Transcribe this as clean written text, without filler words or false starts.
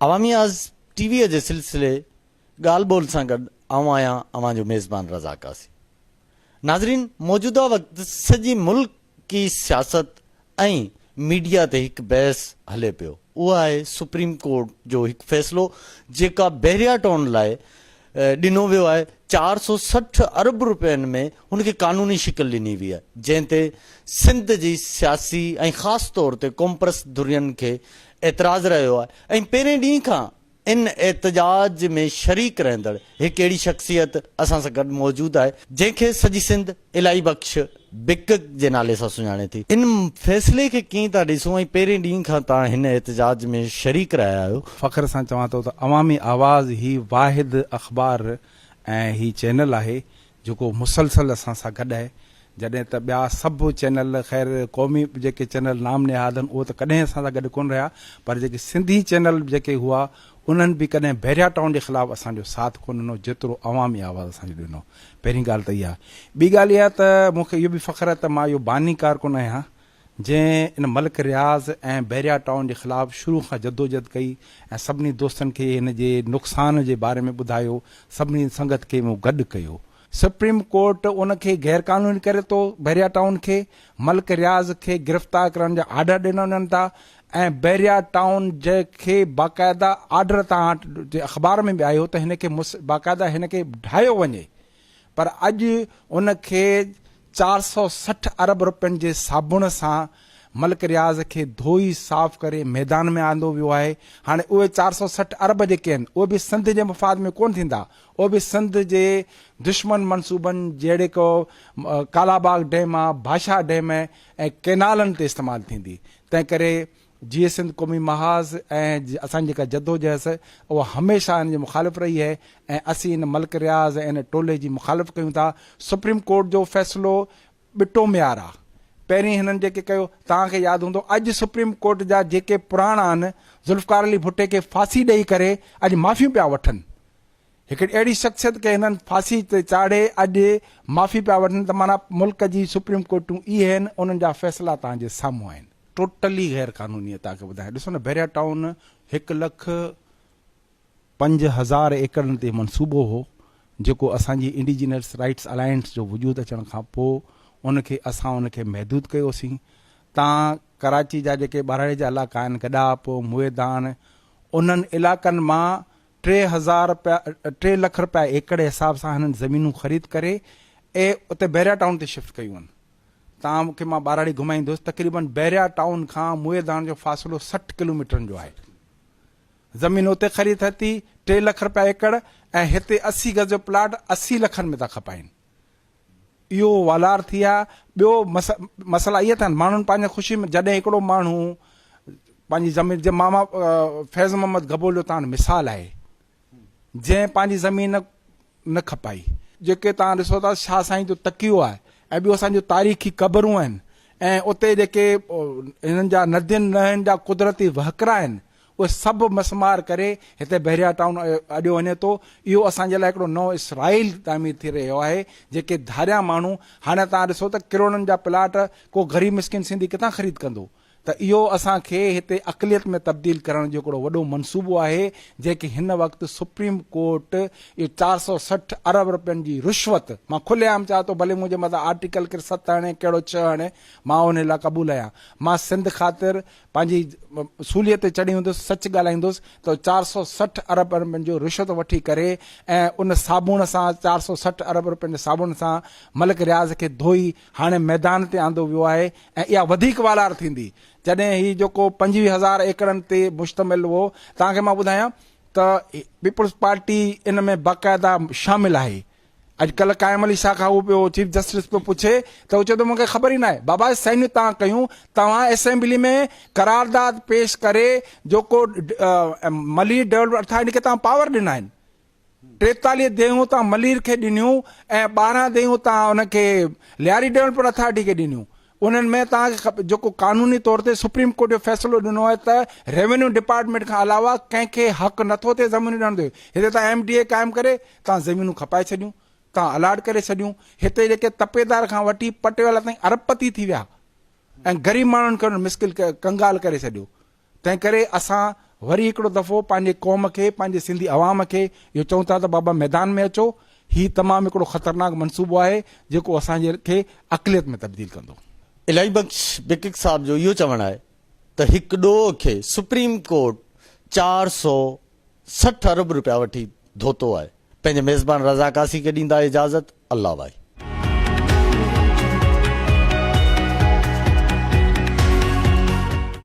عوامي آواز T V جي سلسلي ڳالهه ٻولهه سان گڏ آئون آهيان اوهان جو ميزبان رزاق قاسي. ناظرين موجوده وقت سڄي ملڪي سياست ۽ ميڊيا تي هڪ بحث هلي پيو اهو آهي سپريم ڪورٽ جو هڪ فيصلو جيڪا بحريا ٽائون لاء ڏنو ويو آهي 460 ارب روپين ۾ هن کي قانوني شڪل ڏني وئي آهي جنهن تي سنڌ جي سياسي ۽ خاص طور تي قومپرست ڌرين کي اعتراض رهيو آهي ۽ پهرين ڏينهن کان ان احتجاج ۾ شريڪ رهندڙ هڪ اهڙي شخصيت اسان سان گڏ موجود آهي، جنهن کي سڄي سنڌ الاهي بخش بڪڪ جي نالي سان سڃاڻي ٿي. ان فيصلي کي ڪيئن ٿا ڏسون ۽ پهرين ڏينهن کان توهان هن احتجاج ۾ شريڪ رهيا آهيو. فخر سان چوان ٿو ته عوامي آواز هي واحد اخبار ۽ هي چينل آهي جيڪو مسلسل اسان سان گڏ آهي جڏهن ته ٻيا سڀ چينل خير قومي جيڪي چينل نام نهاد آهن اهي ته ڪڏهن اسان سان گڏ ڪونه رهيا پر جيڪي سنڌي چينل جيڪي هئا انهن به ڪڏهن بحريا ٽائون جي خلاف اسان جو ساٿ ڪونه ڏنو جيترو عوامي آواز اسان جو ڏنو پهرين ڳالهه ته اها ٻي ڳالهه اها ته مون کي اهو به فخر آهي ته مان اهو باني ڪارڪن آهيان جنهن ان ملڪ رياض ۽ بحريا ٽائون جي خلاف شروع کان جدوجھد ڪئي ۽ سڀني دوستن کي هن جي نقصان جي باري ۾ ٻڌايو سڀني سنگت کي مون گڏ ڪيو. سپريم ڪورٽ ان کي غير قانوني ڪري ٿو بحريا ٽائون کي ملڪ رياض کي گرفتار ڪرڻ جا آرڊر ڏنا وڃن ٿا ۽ بحريا ٽائون جي کي باقاعده آرڊر تان جي اخبار ۾ به آيو ته هن کي باقاعده هن کي ڍايو وڃي پر اڄ ان کي 460 ارب رپين جي صابڻ سان ملڪ رياض کي ڌوئي صاف ڪري ميدان ۾ آندو ويو آهي. هاڻي اهي 460 ارب جيڪي آهن اهي به سنڌ جي مفاد ۾ ڪونه ٿيندا. اهي به سنڌ جي دشمن منصوبن جهڙيڪ ڪالاباغ ڊيم آ، ڀاشا ڊيم ۽ ڪئنالن تي استعمال ٿيندي. تنهن ڪري جيئي سنڌ قومي محاذ ۽ اسان جي جيڪا جدوجهد اها هميشه ان جي مخالف رهي آهي ۽ اسين ان ملڪ رياض ۽ ان ٽولي جي مخالف ڪيون ٿا. سپريم ڪورٽ جو فيصلو ٻٽو معيار آ. پهرين هنن جيڪي ڪيو توهان کي ياد هوندو اڄ سپريم ڪورٽ جا جيڪي پراڻا آهن ذوالفقار علي ڀٽي کي ڦاسي ڏئي ڪري اڄ معافيون پيا وٺن. هڪڙي اهڙي شخصيت کي هنن ڦاسي تي چاڙهي اڄ معافي پيا وٺن ته معنيٰ ملڪ جي سپريم ڪورٽون اهي آهن انهن جا فيصلا توهان جي سامهون آهن. ٽوٽلي غير قانوني آهي توهان کي ٻڌايان ڏسو نه بحريا ٽائون هڪ لک 5000 ايڪڙن تي منصوبو هو جيڪو اسان جي انڊيجينس رائيٽس الائنس جو وجود اچڻ کان پوء ان کي اسان ان کي محدود ڪيوسين تان ڪراچي جا جيڪي ٻهراڙي جا علائقا آهن گڏاپ موئيدان انهن علائقن مان 3000 رپيا ٽي لک رپيا ايڪڙ حساب سان هنن زمينون خريد ڪري ۽ اتي بحريا ٽائون تي شفٽ ڪيون آهن. تان مون کي مان ٻهراڙي گهمائيندس تقريبن بحريا ٽائون کان موئيدان جو فاصلو 60 ڪلوميٽرن جو آهي. زمين اتي خريد ٿي ٿي ٽي لک رپيا ايڪڙ ۽ هتي 80 گز جو پلاٽ 80 لکن ۾ ٿا کپائين. اهو والار ٿي آ. ٻيو مسئلا اهي ٿا ماڻهن پنهنجي خوشي ۾ جڏهن هڪڙو ماڻهو پنهنجي زمين جي ماما فيض محمد گبول جو تان مثال آهي جنهن پنهنجي زمين نه کپائي. جيڪي تان ڏسو ٿا شاهه سائين جو تڪيو آهي ۽ ٻيو اسان جون تاريخي قبرون آهن ۽ اتي جيڪي هنن جا ندين نئن جا قدرتي وهڪرا آهن اهي سڀ مسمار ڪري هتي بحريا ٽائون اڏيو وڃي ٿو. اهو اسان جي لاء هڪڙو نئون اسرائيل تعمير ٿي رهيو آهي، جيڪي ڌاريان ماڻهو هاڻي توهان ڏسو ته ڪروڙن جا پلاٽ ڪو غريب مسڪين سنڌي ڪٿان خريد ڪندو ته اهو اسان کي هتي اقليت ۾ تبديل ڪرڻ جو هڪڙو وڏو منصوبو آهي، جنهن کي هن وقت سپريم ڪورٽ اهو 460 ارب رپين جي رشوت مان کلي عام چوان ٿو ڀلي منهنجي مٿان آرٽيڪل ڪير ست هڻي ڪهڙو ڇهه هڻي مان ان لاء قبول آهيان مان سنڌ خاطر پنهنجي سوليء تي چڙهي هوندس، سچ ڳالهائيندس ته 460 ارب رپين جو رشوت وٺي ڪري ۽ ان صابڻ سان 460 ارب رپين جي صابڻ سان ملڪ رياض کي ڌوئي هاڻي ميدان تي آندو ويو آهي ۽ اها وڌيڪ والار ٿيندي جڏهن هي جيڪو 25 هزار ايڪڙن تي مشتمل هو توهان کي مان ٻڌايان ته پيپلز پارٽي ان ۾ باقاعده شامل آهي. اڄ ڪلهه قائم علي شاهه کان هو پيو چيف جسٽس پيو پڇي ته هو چئي ٿو مونکي خبر ئي ناهي. بابا سائنيون توهان ڪيون، توهان اسيمبلي ۾ قرارداد پيش ڪري جيڪو ملير ڊولپمينٽ اٿارٽي کي توهان پاور ڏنا آهن. 43 ديهون توهان ملير کي ڏنيون ۽ 12 ديهون توهان ان کي لياري ڊولپمينٽ اٿارٽي کي ڏنيون. انهن ۾ توهان کي کپي جيڪو قانوني طور تي سپريم ڪورٽ جو فيصلو ڏنو آهي ته ريونيو ڊپارٽمينٽ کان علاوه ڪنهن کي حق نٿو ٿئي زمينون ڏيڻ جو هتي توهان ايم ڊي اي قائم ڪري توهان زمينون کپائي ڇڏيون توهان الاٽ ڪري ڇڏيون هتي جيڪي تپيدار کان وٺي پٽيوالا تائين ارب پتي ٿي ويا ۽ غريب ماڻهن کي انهن مسڪل ڪنگال ڪري ڇڏيو تنهن ڪري اسان وري هڪڙو دفعو پنهنجي قوم کي پنهنجي سنڌي عوام کي اهو چئون ٿا ته بابا ميدان ۾ اچو هي تمام هڪڙو خطرناڪ منصوبو آهي جيڪو اسان جي کي اقليت ۾ تبديل ڪندو. الاهي بخش بڪڪ صاحب جو اهو چوڻ آهي ته هڪ ڏوهه کي سپريم ڪورٽ 460 ارب رپيا وٺي ڌوتو آهي. پنهنجي ميزبان رضا قاسي کي ڏيندا اجازت الله واهي.